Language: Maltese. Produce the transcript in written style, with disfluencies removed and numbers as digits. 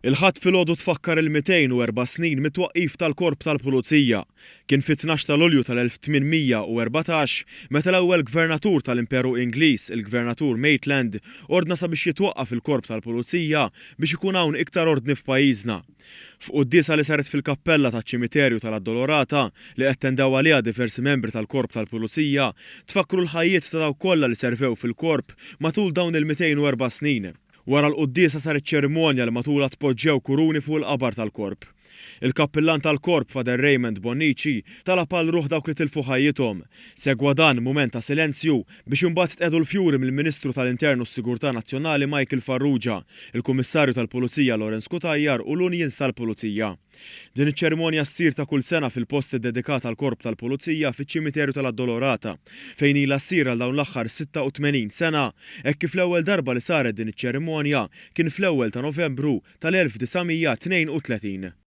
Il-Ħadd filgħodu tfakkar il-204 snin mit-twaqqif tal-Korp tal-Pulizija. Kien fit-tnax ta' Lulju tal-1814 meta l-ewwel Gvernatur tal-Imperu Ingliż, il-Gvernatur Maitland, ordna sabiex jitwaqqaf il-Korp tal-Pulizija biex ikun hawn iktar ordni f'pajjiżna. F'quddiesa li saret fil-kappella taċ-Ċimiterju tal-Addolorata, li attendew għaliha diversi membri tal-Korp tal-Pulizija, tfakkru l-ħajjiet ta' dawk kollha li servew fil-Korp matul dawn il-204 snin. Wara l-quddiesa saret ċerimonja li matulha tpoġġew kuruni fuq il-qabar tal-Korp. Il-Kappillan tal-Korp, Father Raymond Bonnici, talab għal ruħ dawk li tilfu ħajjithom. Segwa dan mument ta' silenzju biex imbagħad tqiegħdu l-fjuri mill-Ministru tal-Intern u s-Sigurtà Nazzjonali Michael Farrugia, il-Kummissarju tal-Pulizija Lawrence Cutajar u l-Unions tal-Pulizija. Din iċ-ċerimonja ssir ta' kull sena fil-post iddedikat għall-Korp tal-Pulizija fiċ-Ċimiterju tal-Addolorata, fejn ilha ssir għal dawn l-aħħar 86 sena, hekk kif l-ewwel darba li saret din iċ-ċerimonja kien fl-ewwel ta' Novembru tal-1932.